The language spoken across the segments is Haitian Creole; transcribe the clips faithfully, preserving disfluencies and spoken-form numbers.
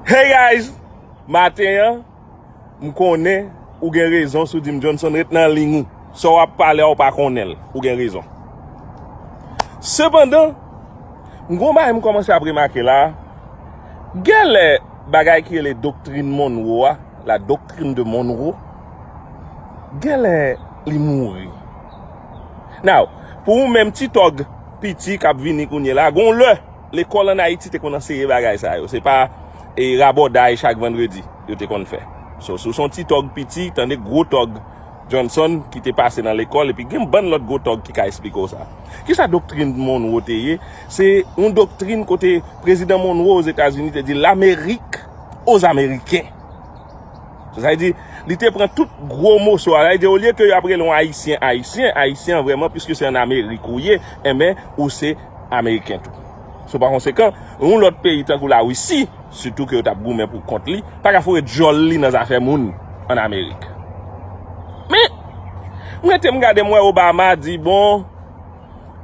Hey guys! Maten an, m konnen ou gen rezon si w di m Johnson ret nan liy ou. Sa w ap pale a, ou pa konnen l. Ou gen rezon. Sepandan, m gon bagay m kòmanse ap remake la. Genlè bagay ki rele doktrin Monroe a, la doctrine de Monroe, genlè li mouri. Now, pou ou menm ti tòg piti k ap vini kounye la, gon lè lekòl ann Ayiti te konn anseye bagay sa yo. Se pa e rabòday chak vandredi yo te konn fè. So, si w se yon ti tòg piti, tande gwo tòg Johnson ki te pase nan lekòl, epi gen bann lòt gwo tòg ki ka esplike w sa. Kisa doktrin Monroe te ye? Se yon doktrin kote prezidan Monroe Ozetazini te di, L'Amérique aux Américains. Sa vle di, li te pran tout gwo moso a. Sa vle di, olye ke y ap rele yon Ayisyen Ayisyen, Ayisyen an vrèman, piske se ann Amerik ou ye, enben, ou se Ameriken tou. So, pa konsekan, yon lòt peyi tankou Larisi, sitou ke yo t ap goumen pou kont li, pa ka foure djòl li nan zafè moun ann Amerik. Men, m rete m gade, m wè Obama di, bon,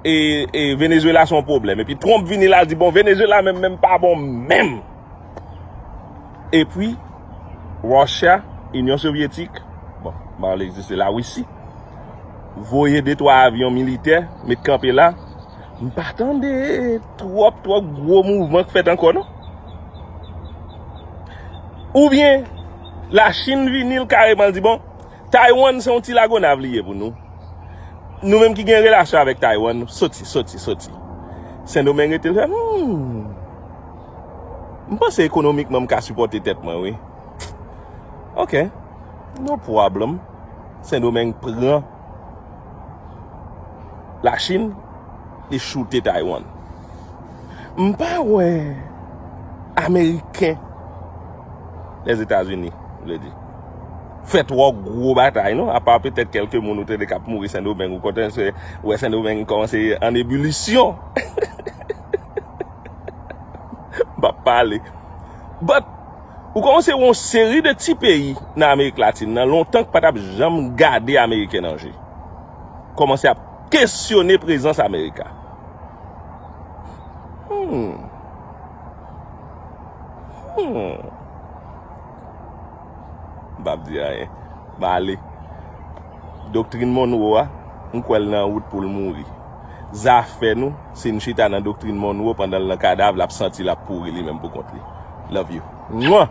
e, e Venezuela se yon pwoblèm. Epi Trump vini la, di, bon, Venezuela menm, menm pa bon menm. Epi, Russia, Inyon Sovyetik, bon, pa l egziste, Larisi, voye de twa avyon militè, met kanpe la. M pa tande twòp, twòp gwo mouvman k fèt ankò, non. Oubyen, Lachin vini, l kareman, l di, bon, Taiwan se yon ti lagonav li ye pou nou. Nou menm ki gen relasyon avèk Taiwan, soti, soti, soti. Sendomeng rete l fè, hmm. M panse ekonomikman m ka sipòte tèt mwen, wi. Ok, no problem. Sendomeng pran Lachin, li choute Taiwan. M pa wè Ameriken, Lèzetazini, vle di, fè twò gwo batay, non, apa petèt kèlke moun ou tande k ap mouri Sendomeng, ou kontan se wè Sendomeng kòmanse an ebilisyon. M p ap pale. But, ou kòmanse wè yon seri de ti peyi nan Amerik Latin nan, lontan k pa t ap janm gade Ameriken nan je, kòmanse ap kesyone prezans Amerik la. Hmm. Hmm. M p ap di anyen. M ale. Doktrin Monroe a, m kwè l nan wout pou l mouri. Zafè nou, se n chita nan doktrin Monroe pandan l nan kadav, l ap santi l ap pouri li menm pou kont li. Love you. Mwa!